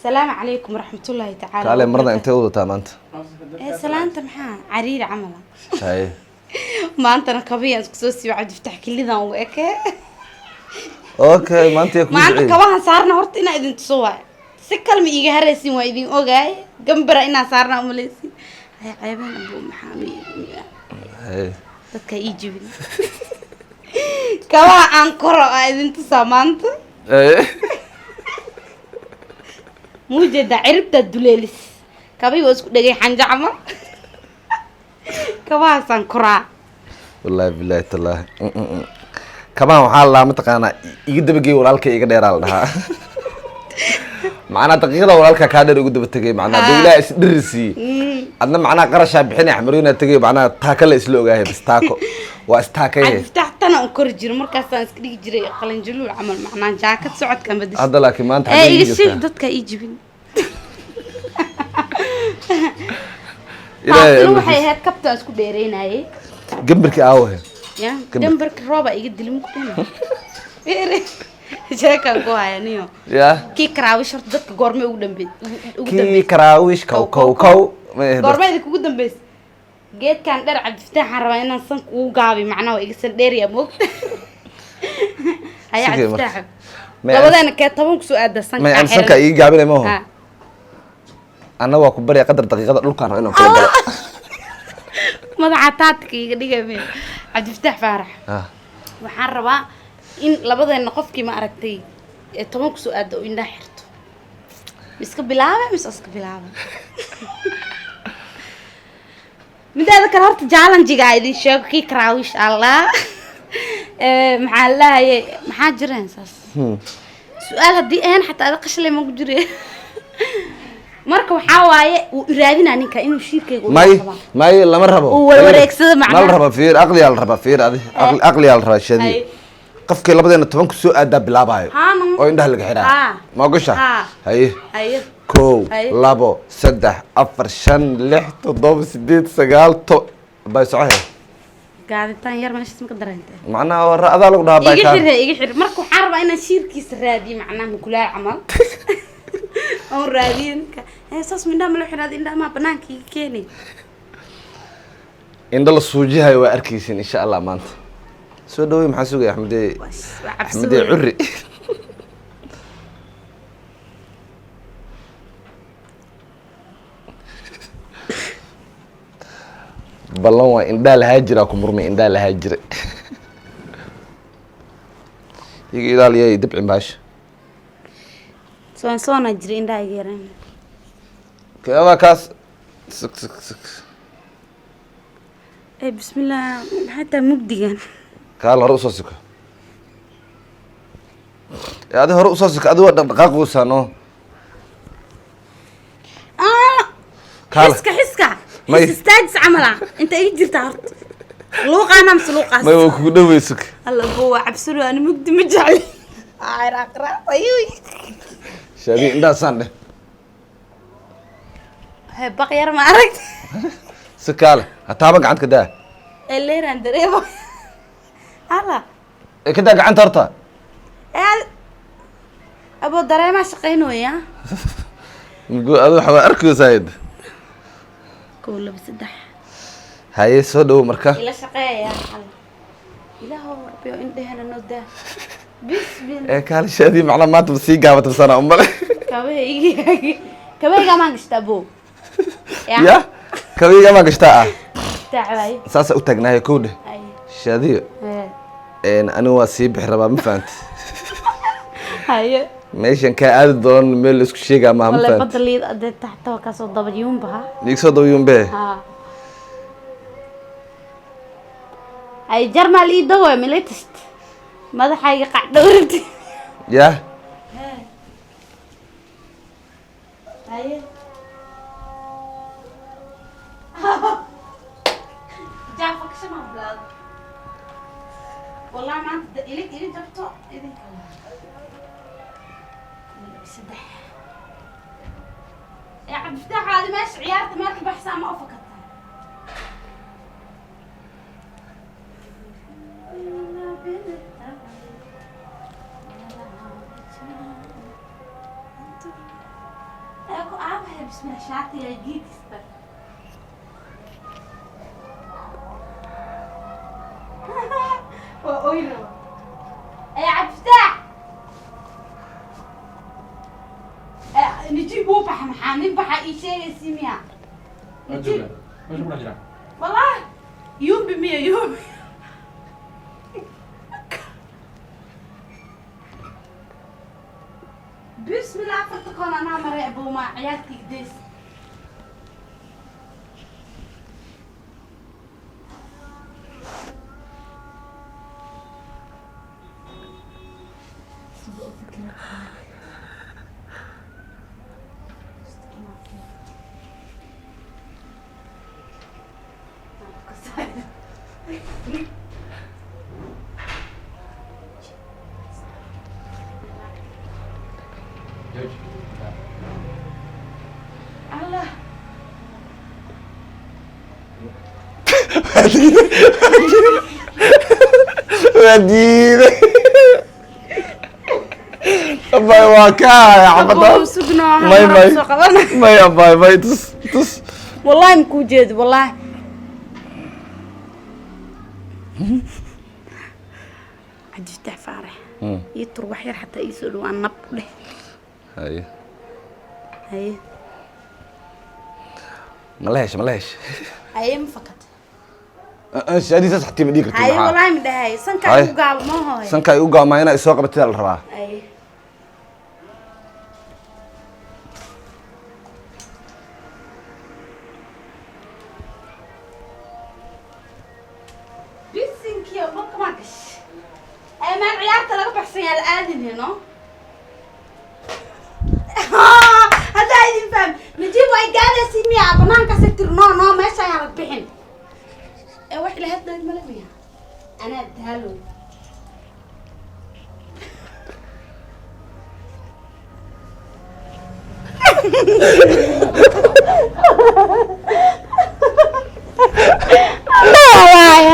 Salaamu calaykum waraxmatullaahi tacaala. Kaale, marada intee wadataa maanta? Ee salaanta maxaa cariiri camala? Haye. Maantana kabiyaan isku soo siiyo Cabdifataax, kilidan ugu ekee. Okay, maanta yaa kugu Maanta duceeyey? Kabahan saarna horta inaa idin tuso waay, si kalma iiga haraysin, waa idin ogaay gambara inaa saarna umalaysin. Hay ceebeen abu maxaa Haye. Dadka ii jibin, kabaha aan koro aa idin tusaa maanta. Haye. Muujeedaa ciribtaa duleelis, kabahi waa isku dhegay xanja camal, kabahaasaan koraa. Wallaahi billahi tallaahi. Kabahan waxaa la dhahaa, mataqaanaa, iga dabagey walaalka iga dheeraa la dhahaa. Macnaa daqiiqada walaalka kaa dheer ugu daba tegay, macnaa dee ilaah is dhiri siiyey, adna macnaha qarashaa bixinay, xamaroynaa tegay, macnaha taaka la isla ogaahay, bas taako waa istaakay. Cabdifataax, tana un kori jiro, markaasaan iska dhigi jiray qalanjaluul camal, macnaa jaakad socodkaan badashay. Hadda laakiin maanta ee xaggee iga iga sheeg jirtaa? Dadka ii jibin. Ilaahay Taasina waxay amarkiisa. ahayd kabtaan isku dheereynayay. Gambarkii aawahe? Ya. Gambar. Gambarka rooba iga dili muku dhina, sheekaan ku haya niyo. Ya. Kii karaawish horta dadka goormay ugu dambe ugu Kii dambeysay? Karaawish kow kow kow ma ahayd? Goorma idin kugu dambeysay geedkan dheer? Cabdifataaxaan rabaa inaan sanka ugu gaabi, macnaha waa iga san dheerya moogta. Haya. Sigay marka. Cabdifataax, May labadeena kee 10 kusoo aada sanka? May aan sanka iga gaabinay maaho. Ha. Anna waa ku barya qadar daqiiqada dhulkaan raba inaan kula galo. Madaxa taatika iga dhigay Cabdifataax Faarax. Ah. Waxaan rabaa in labadeena qofkii ma aragtay ee 10 kusoo aada oo indhaha xirto. Miska bilaaba mise iska bilaaba? Midaada kale horta challengiga idin sheego, kii karaawish allah. Ee maxaa la lahayay, maxaa jireen saas? Su-aal haddii ahayn xataa ada qashlay ma ku jire. Marka waxaa waaye wuu iraadinaa ninka inuu shiirkayga u May rabaa. May, lama rabo. Uu warwareegsado Ma la macnaha. raba, fiir, aqliyaa la rabaa, fiir adi, aqliyaa la rabaa shadi. Hay. Qofkii labadeena 10 ku soo aadaa bilaabaayo Haa, no. oo indhaha laga xiraa. Haa. Ma ogosha? Haa. Haye. Haye. Kow, Haye. labo, saddex, afar, shan, lix, toddoba, sideed, sagaal, to bay socohe. Gaaditaan yar meeshaas ma ka dareentay? Macnaha waa adaa lagu dhahaa bay Iga kaa. Xir, iga xir. Marka waxaan rabaa inaan shiirkiisa raadiyo, macnaha mukulaal camal oon raadiyo ninka. Ee saas mindhaha ma loo xiraado? Indhaha maa banaanka iga keenay? Indho la suujihayo waa arkaysin insha Allah. Maanta soo dhawey, maxaa sugaya Axmedee? Waa cabsi. Axmedee. Weyn. Curri. Ballan waa indhaa lahaa jiraa ku murmay, indhaa lahaa jira, iga ilaaliyay dabcin baasha. Soon soona jira, indhaha iga yaraan. Keebaa kaas? Sug, sug, sug. Ee bismillah, maxay tahay mugdigan? Kaal, hore usoo siko. Ee adi hore usoo siko, adi waa dhaqdhaqaaquysaa no. Ah. Kaale. Xiska xiska. May. Xis istaajis camal ah inta ii jirta horta luuqaana mise luuqaas? May, waa kugu dhawey, sug. Alla bo, waa cabsano, ani mugdi ma jecli. Ayuy. Shaadi, indhaha saan dheh. Hee, baq yar ma aragti? Si kaale, ha taaban, gacanta ka daa. Ee leeraan dareemo alla. Ee ka daa gacanta horta. Ee abo, dareemaa shaqaynooya. Adu waxa waa arkaysaa. Kow, laba, saddex. Haye, soo dhawow marka. Ila shaqeeya alla, ilaahow rabbiyo indhehena noo daa, bismillah. Ee kaale Shaadi, macnaa maanta ma sii gaabata sana umale? Kabahayga, kabahayga maan gashta abo. Ya, kabeyga maa gashtaa ah. Tacwaay. Saasaa u taagnahay, kow dheh. Ay. Shaadiyo. Ee. Anigu waa sii bixi rabaa, ma fahanti? Haye. Meeshan kaa aadi doono meel la isku sheegaa maaha, ma Wallahi fahanti? Badda liid adee taxta waa kaasoo dabayuunba. Iig soo dabayuunbe. Ha, ay jarmal ii dagoy milatist madaxayga qacdhowrti. Ya. Haye. Jaafa kashan bilaad. Wallahi maanta ilig iga jabto idinka. Saddex. Ee Cabdifataax, aadi meesha ciyaarta meel ka baxsaa ma ufakata? Aku aabahay bismillah shaatiga giidista. Waa oyro. Ee Cabdifataax. Ee Najiib wuu baxa, maxaa nin baxa ii sheegaysi miya? Najiib. Meesha ku dhex jiraa. Wallahi yumbi miya yumbi. Bismillah afarta koon anaa maray abuuma ciyaalkii deys. Jooji. Allah. Waa diiday abay, waa ka haya xabadaas. Sugnoo. May may soo qabana. May abay, may, tus tus. Wallahi makuu jeedo wallahi. Cabdifataax Faarax, ii tur wax yar xataa ii soo dhawaan nab dheh. Haye. Haye. Ma la hesha, ma la hesha? Haye, ma fakat. Shaadii saas xatii ma dhigi kartid. Haye. Maxaa? Wallahi ma dhahay sankaa. Haye. Ugu gaabo ma hooy. Sanka ay u gaamaa inaa isoo qabatida la rabaa. Haye. Bisinkiyo dhulka maa gash ee meel ciyaarta laga baxsan yaa la aadin heno. Haddaa idin fahm Najiib way gaadaysi miya banaankaas tir no no meesha ayaan la bixin ee wax ila hadda male miya anaa daalo.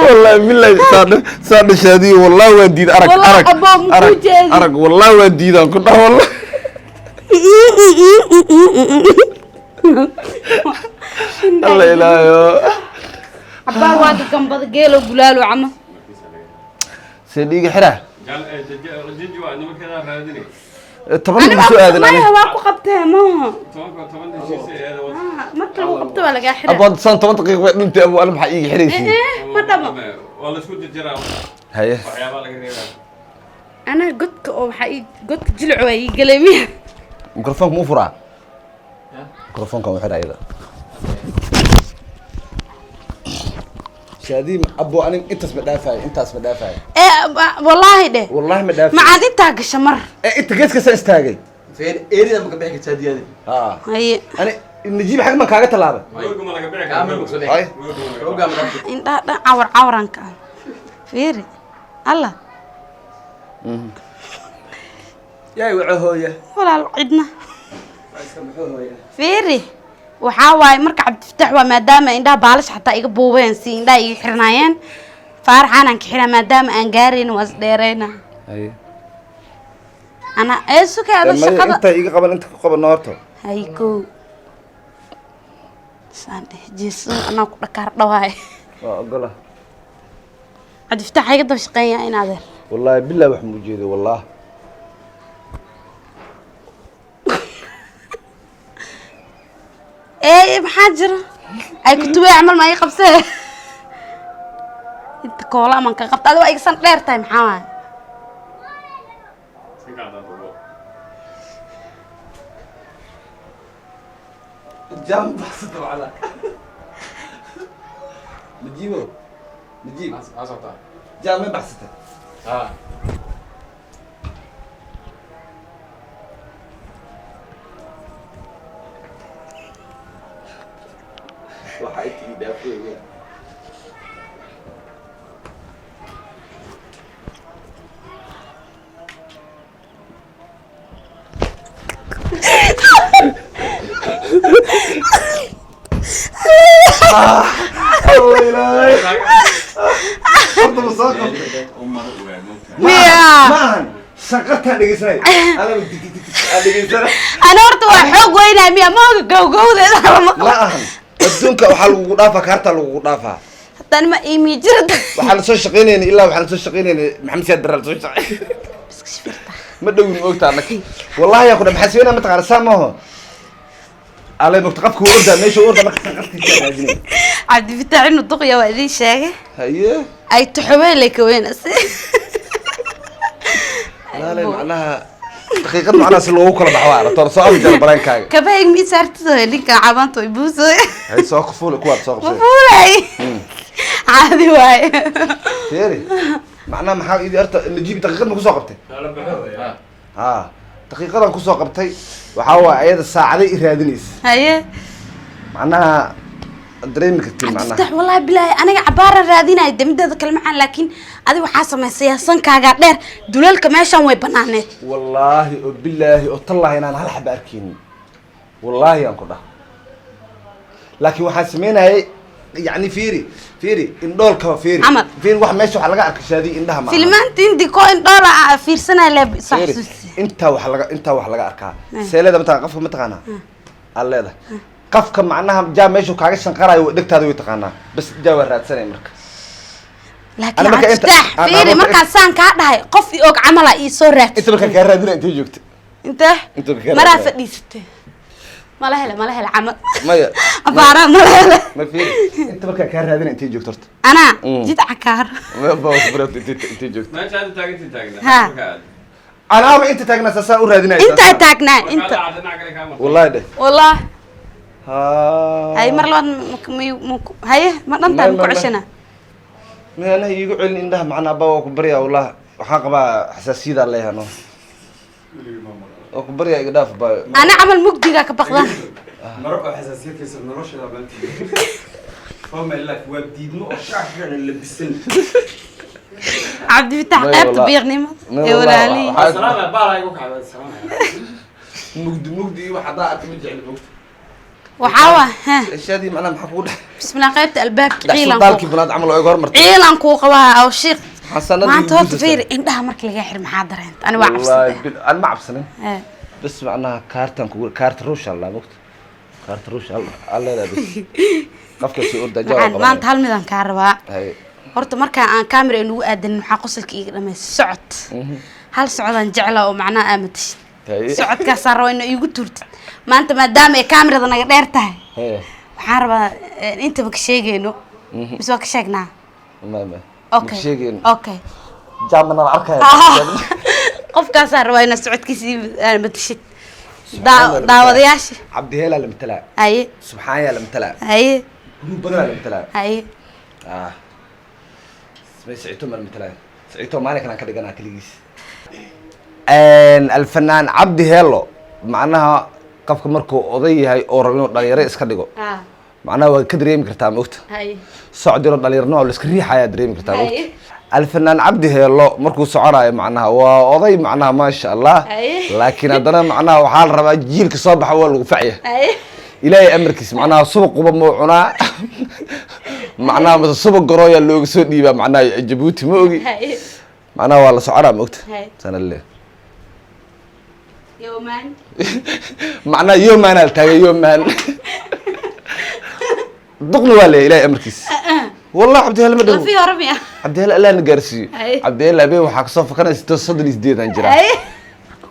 Wallahi billahi saadha saadha shaadiyo, wallahi waa diid arag. Wallahi arag. aboo, ma arag kuu jeedi. Arag, wallahi waa diidaan ku dhah wallahi. Alla ilaayo. Cabaar waa gambada geelo gulaalo cama. See dhiiga xiraa. Jiji waa nimankeedaa raadinay. 10 ma soo aadan ani. Maya, waa ku qabtee maha. 10-ka 10 heshiisa eeda wada. Marka lagu qabto waa lagaa xiraa. Abo san 10 daqiiqo way dhintay abo, ana maxaa iiga xiraysiin? Eh, ma dhamo. Waa la isku jarjaraa. Haye. Waxyaabaa laga reebaa. Anaa godka oo waxaa ii godka jilic waa ii galay miya? Mikrofoonka muu furaa? Mikrofoonka waa xidha ayada shaadii. Abo anig intaas ma dhaafayo, intaas ma dhaafayo. Ee wallaahi dheh. Wallahi ma dhaafayo. Macaad intaa gasha mar. Ee inta geeskaasa istaagay. Feen erida ma ka bixi kartaa diyaade. Ha. Haye. Ani Najiib xag ma kaaga tallaabay? Rooga ma laga bixi Kaamil karaa? bogso Ay. Rooga ma laga Rooga ma bixi. Indhaha dhan cawar cawaranka ah fiiri allah. Yaay waxa hooya. Walaal cidna. Iska muxuu hooya. Fiiri waxaa waaye marka Cabdifataax waa maadaama indhaha baalash xataa iga buubeen si indhaha iga xirnaayeen Faaraxaan aan ka xiraa maadaama aan gaarayn waa is dheerayna. Haye. Ana ee sukay ada maya shaqada. Inta iga qaban, inta ku qaban horta. Hay kow saan dheh jeeso anaa ku dhakaar dhawaay. Waa ogola. Cabdifataax iga daba shaqeeya in adeer. Wallahi billahi wax muu jeedo wallah. Ee maxaa jira ay kutubey camal ma ii qabsee inta koola aman ka qabta adi waa iga san dheer tahay maxaa waaye? Si kacdaa dubo. Jam baxsata macna Najiibo, Najiib. Aa socotaa. Jam ma baxsata? Aa. Waxa ay tii dhaafay. Allah ilaahay horta ma soo qabtay. Miya? Maahan shaqataan dhegeysanay anaba dig dig dig aan dhegeysanay. Ana horta waa xoog weyne. malaynaya miya ma oga gowgowdeeda la Ma maqla. ahan, adduunka waxaa lagugu dhaafaa kaartaa lagugu dhaafaa. Haddana ma iimiijirada. Waxaa lasoo shaqeynayna, ilaa waxaa lasoo shaqeynayna Maxamed Siyaad Barre lasoo shaqey. Ma dhowin, ma ogta annaga, wallahi yaa ku dha maxaa sameynaa, mataqaana, saa maaho alle mogta qofka uu ordaa meesha uu ordaa marka sanqartiisa raadinay. Cabdifitaax inuu duqya waa idiin sheegay. Haye. Ay tuxubeelay ka weynase. Walaalahay, macnaha daqiiqad macnaha si loogu kala baxo waa aragto soo afjara bareenkaaga. Kabahayg mi saartidoy ninkan cabaanto ibuusoy. Hay, soo fuule, kuwaad soo Ma qabsay. fuulay, caadi waaye. Fiiri, macnaha maxaa idi horta Najiib daqiiqad ma kusoo qabtay? Ha. Ha, daqiiqadan kusoo qabtay waxaa waaye ayada saacaday i raadinaysa. Haye. Macnaha dareemi kartiin macnaha. Cabdifitaax, wallahi bilaahi aniga cabaara raadinayo de mideeda kale macaan, laakiin adiga waxaa samaysay sankaagaa dheer, duleelka meeshan way banaaneed. Wallaahi oo bilaahi oo tallaahi inaan hal xaba arkeynin, wallaahi aan ku dhah, laakiin waxaan sameynayay yani fiiri, fiiri indhoolkaba fiiri. Camal. Fiiri, wax meesha waxaa laga arka shaadiy indhaha maaha. Filmaanta hindi ko indhoola fiirsanaya le soo Fiiri, xasuusi. Intaa wax laga arkaa seeleeda mataqana qofka, mataqaanaa aad leedahay qofka macnaha jaa meeshu kaaga shanqarayo dhegtaada way taqaanaa, bas jaa waa raadsanaya marka. Laakiin Ana marka inta- Cabdifitaax, fiiri, markaa saan kaa dhahay qof i og camala ii soo raad. Inta markaa kaa raadinaya intay joogta? Intee? Inta markaa maraa raadinaya. Fadhiisatay, mala hele, mala hele camal. Maya. Abaaraa mala hele. Ma fiiri, inta markaa kaa raadinaya intay joogto horta? Anaa jid cakaaro. Ma ba intay joogto? Meesha aad taagantii taagnaa. Ha. Marka aad. Anaaba inta taagnaa saasaa u raadinaya. Intaa taagnaa. Marka inta. aad dhinac kale kaa martay. Wallahi dheh. Wallah. Ha. Hay, mar labaad haye, ma dhantaa Ma- maku ma- ceshana. Meelaha iigu celin indhaha macnaa baa waa ku baryaa, wallah waxaan qabaa xasaasiyadaan leeyahay, no waa ku baryaa, iga dhaaf baayo. Ana camal mugdigaa ka baqdan. Maro oo xasaasiyad kaysa nolosheeda maanta for my life waa diidmo oo shaashana labisan. Cabdifitaax, May qaybta wallah. biiqnimada May ee wallah, walaalihii. Salaama baala igu kacday, salaama. Mugdi mugdi iyo wax haddaa arka ma jecli mugdi. Waxaa waa ha. Cishadii macnaha maxaa kugu dhex Bismillah, qaybta albaabka dhex ciilan sultaankii kuu banaad camal oo iga hormartay. Ciilan kuu qabaa aw shiiq. Xasanadii Maanta igu horta guusaysaa. fiiri, indhaha marka laga xir maxaa dareenta? Ani waa Wallaahi cabsaday. Aan ma cabsanin. Bas macnaha kaartan kugu kaarta ruush alla mogta kaarta ruush al leedahay, bas qofka soo orda jawaab. Maxaan maanta hal midaan kaa rabaa. Hay. Horta markaa aan camera inugu aadanin waxaa qosolka iiga dhamaysa socod, hal socodaan jeclaa oo macnaha aa matashid. Hay. Socodkaasaa rabaa inaa iigu tuurtid maanta maadaama ay camerada naga dheer tahay. Hey. Waxaan rabaa intaba ka sheegayno mise waa ka sheegnaa? Ma Okay. sheegeen. Okay. Jaamana la arkaya. Qofkaasaa rabaa inaad socodkiisa ii matashid daawadayaasha. Cabdiheelaa la matalaa. Haye. Subxaanyaa la matalaa. Haye. Group badanaa la matalaa. Haye. Ah, may Siciito ma la matalaa? Siciito maalin kalaan ka dhiganaa keligiis. Alfanaan Cabdi Heelo, macnaha qofka markuu oday yahay oo rabo inuu dhalinyaro iska dhigo, macnaha waa ka dareemi kartaa, ma ogta? Haye. Socod yaroo dhalinyarnimo la iska riixayaa dareemi kartaa, ma ogta? Haye. Alfanaan Cabdi Heelo markuu soconayo macnaha waa oday, macnaha maasha Allah. Haye. Laakiin haddana macnaha waxaa la rabaa jiilka soo baxa waa lagu facya. Haye. Ilaahay amarkiis, macnaha subaquba muu cunaa, macnaha mase subag garooyaa looga soo dhiibaa macnaha Jabuuti, ma ogi. Haye. Macnaha waa la soconaa, ma ogta? Haye. Sana le. Yowmaan. Macnaha yomaanaa la taagay, yomaan duqna waa leeyahay, ilaahay amarkiis, wallah Cabdihel ma dhow. Lafii hore miya? Cabdihel Allah na gaarsiiyo. Haye. Cabdihel habeen waxaa kasoo fakanaysa 38 aan jiraa. Haye.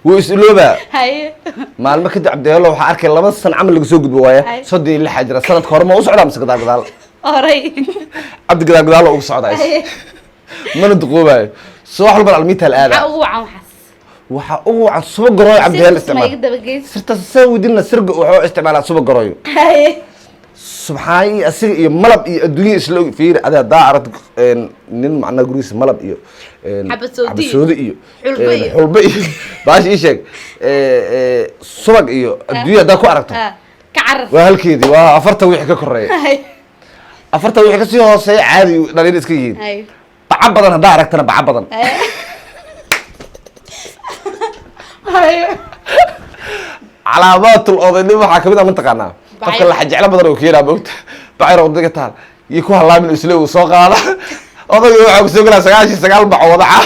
Wuu is iloobaa. Haye. Maalmo kadib Cabdihelo waxaa arkay 2 san camal laga soo gudbo waaya. Haye. 36 jira, sanadka hore ma u socdaa mise gadaal gadaal? Horay. Cabdi gadaal gadaal ugu socdaa. Haye. Mana duqoobaayo, soo wax walba almiitaal aada. Maxaa ugu wacan waxaas? Waxaa ugu wacan suba garooyo Cabdihel Sirtas ma iga isticmaal. dabageys. Sirtaas saa weydinna, sirga wuxuu isticmaalaa suba garooyo. Haye. Subxaan iyo asiga iyo malab iyo adduunya isla og. Fiiri, adaa daa arag nin macnaha gurigiisa malab iyo Xabad soodi iyo xabad soodi iyo xulbo iyo xulbo iyo baash ii sheeg subag iyo adduunya haddaa ku aragto, ka carar. Waa halkeedii, waa 40 wixii ka koreeya. Haye. 40 wixii kasii hooseeya caadi dhalinyar iska yihiin. Haye. Baca badan haddaa aragtana, baca badan. Haye. Haye. Calaamaatul odaynimo waxaa kamid ah, mataqaanaa, qofka Bacayr. laxa jeclo badan oo keenaa, moogta, bacayr wadada taal iyo ku halaamin isle uu soo qaada odayga waxaa kusoo gelaa 99 baco wadaca.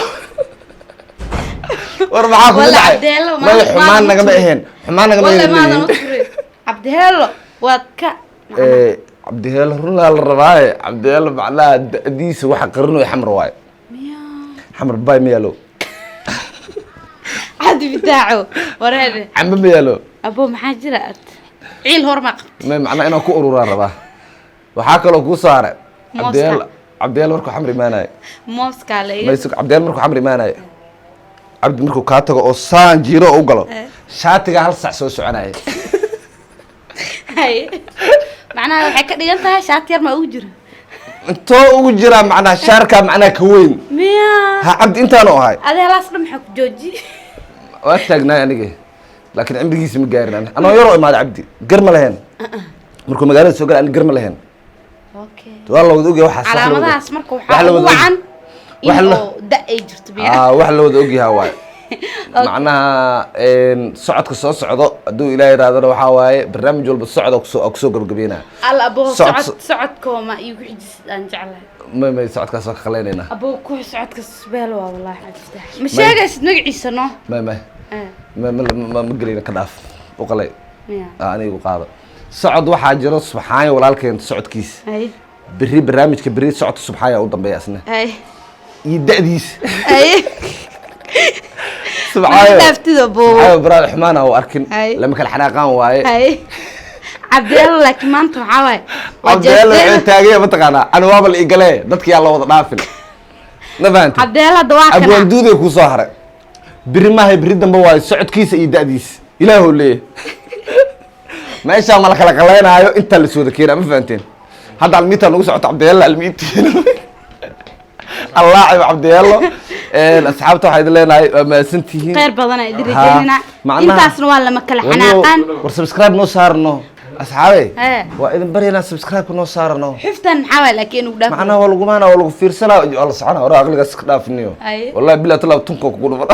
War maxaa kugu Walla dhacay? Cabdeelo, Maya, xumaan maadan nagama u turin. ahayn, xumaan nagama Walla ahayn maadan u leeyihiin. turin. Cabdiheelo waad ka Eh, Cabdiheelo runlaa la rabaaye. Cabdiheelo macnaha da'diisa waxa qarinoy Xamar waaye. Miyaa? Xamar bay ma yaalo. Cabdi Bitaaco, wareede. Cambe ma yaalo. Abo, maxaa jira? Ad ciil hormaa qabtay. Ma macnaha inaan ku ururaan rabaa. Waxaa kaloo kuu soo haray Mooska. Cabdiheelo. Cabdiheelo markuu Xamar imaanayo Mooskaa la iga maysu. Cabdiheelo markuu Xamar imaanayo, Cabdi markuu kaa tago oo saan jiiro u galo, shaatiga hal sac soo soconaya. Haye, macnaha waxay ka dhigan tahay shaati yar ma ugu jiro. Intoo ugu jiraa macnaha shaarkaa macnaha ka weyn. Miyaa? Ha, Cabdi intaanu ahay. Adi halaas dhan maxaa ku jooji? Waa taagnaay aniga, laakiin cimrigiisa ma gaarin. Ani anoo yaroo imaaday, Cabdi gar ma lahayn. Markuu magaalada soo galay, ani gar ma lahayn. Waa la wada ogyahay waxaas, wax la wada- Calaamadahaas marka wax waxaa la ugu wada og- wacan wax in la- oo da ay jirto miya? Aa, wax la wada ogyahaa waaye. Macnaha socodka soo socdo, hadduu Ilaah yidhahdana, waxaa waaye barnaamij walba socda kusoo kusoo gabagabeynaa. Al abo. Socod. Socod socodkooma igu xijisid aan jeclahay. May, socodkaas waa ka qalaynaynaa. Abo, ku socodka beel waa wallahi. Cabdifataax, ma sheegaysid magaciisa no? May. Ma gelayna, ka dhaaf, u qalay. Miya? Aa, aniga igu qaado. Socod waxaa jiro Subxaanya walaalkeen socodkiisa. Berri barnaamijka, berri socodka Subxaanya u dambeeya asna iyo da'diisa. Subxaanya. Ma dhaaftid, abo. Subxaanya baraad xumaana u arkin. Lama kala xanaaqaan waaye. Cabdiyaalo, laakiin maanta waxaa waaye waa Cabdiyaalo jeesteeda. wuxuu taagaya mataqaanaa, ani waaba la igalee, dadka yaa la wada dhaafin, ma fahantay? Cabdiyaalo hadda waa kana. Abwaanduuday kuu soo haray. Beri maahay, beri dambe waayo socodkiisa iyo da'diisa. Ilaahuu leeyahay meeshaa ma la kala qalaynaayo, intaa la wada keenaa, ma fahanteen? Hadda almiitaa nagu socoto. Cabdiyaalo almiitiin allaacib Cabdiyaalo. Asxaabta waxaa idin leenahay waa mahadsantihiin. Khayr badan idin Ha, rajaynayna. Intaasna waa lama kala xanaaqaan. War subscribe noo saarno, asxaabe. Waa idin baryaynaa, subscribe noo saarno. Xiftan maxaa waay? Laakiin ugu dhaaf. Macnaha waa lagu maana, waa lagu fiirsanaa, waa la soconaa. Hore aqligaas iska dhaafiniyo. Wallahi billahi talaa tunka kugu dhufan,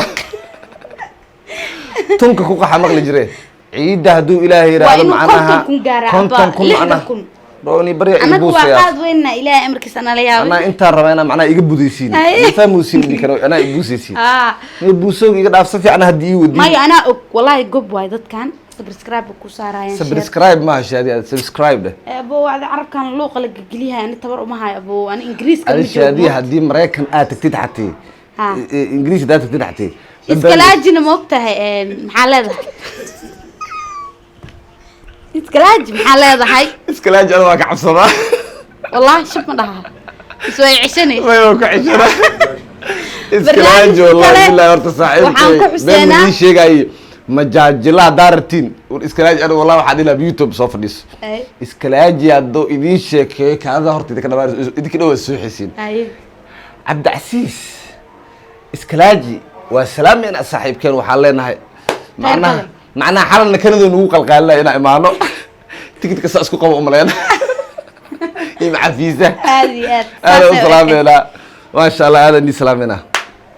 tunka ku qaxa maqli jire. Ciidda hadduu Ilaahay Waa yidhaahdo inuu macnaha 50,000 gaaraa, 50,000 aba 60,000. Macnaha rooni barya iga Annaga waa buusaya. qaad weynna, Ilaahay amarkiisa nala yaabay. Anaa intaan rabaa inaa macnaha iga budaysiin. Ma fahmuysiin idinkan anaa i buusaysiin. Ma buusooga iga dhaaf si fiican haddii ii wadiin. Mayo, anaa og wallahi, gob waay dadkan subscribe ku saarayaan, share. Subscribe maaha, Shaadi, aad subscribe dheh. Abo, wacdi carabkan luuqa la gegeliyahay ani tabar uma hayo, abo, ani Ingiriiska Adi ma Shaadi, joogo. Haddii Maraykan aad tagtid xatee, Ingiriis haddaad tagtid xatee, Iskalaajina ma og tahay? Maxaa leedahay iskalaaji? Maxaa leedahay? Iskalaaji ana waa ka cabsadaa. Wallahi shab ma dhaha, is way ceshanay. May, waa ku ceshana iskalaaji wallahi. Kale, billahi horta waxaan ku saaxiibkay been xuseenaa- ma ii sheegaayo. Majaajila haddaa rabtiin, war iskalaaji aniga wallahi waxaa dhihi lahaa YouTube soo fadhiiso. Iskalaaji hadduu idiin sheekeeyo, kaadada horta idinka dhamaan, idinka dhow waa soo xisiin. Cabdicasiis Iskalaaji waa salaameyna saaxiibkeen. Waxaan leenahay macnaha badan. Macnaha xalalna Kanada nagu qalqaalina inaan imaano, tikidka saa isku qabo umaleyna iyo macafiisa. Aad iyo aad. Aadaan u Saasay u ekayd. salaameynaa, maasha Allah, aadaan ii salaameynaa.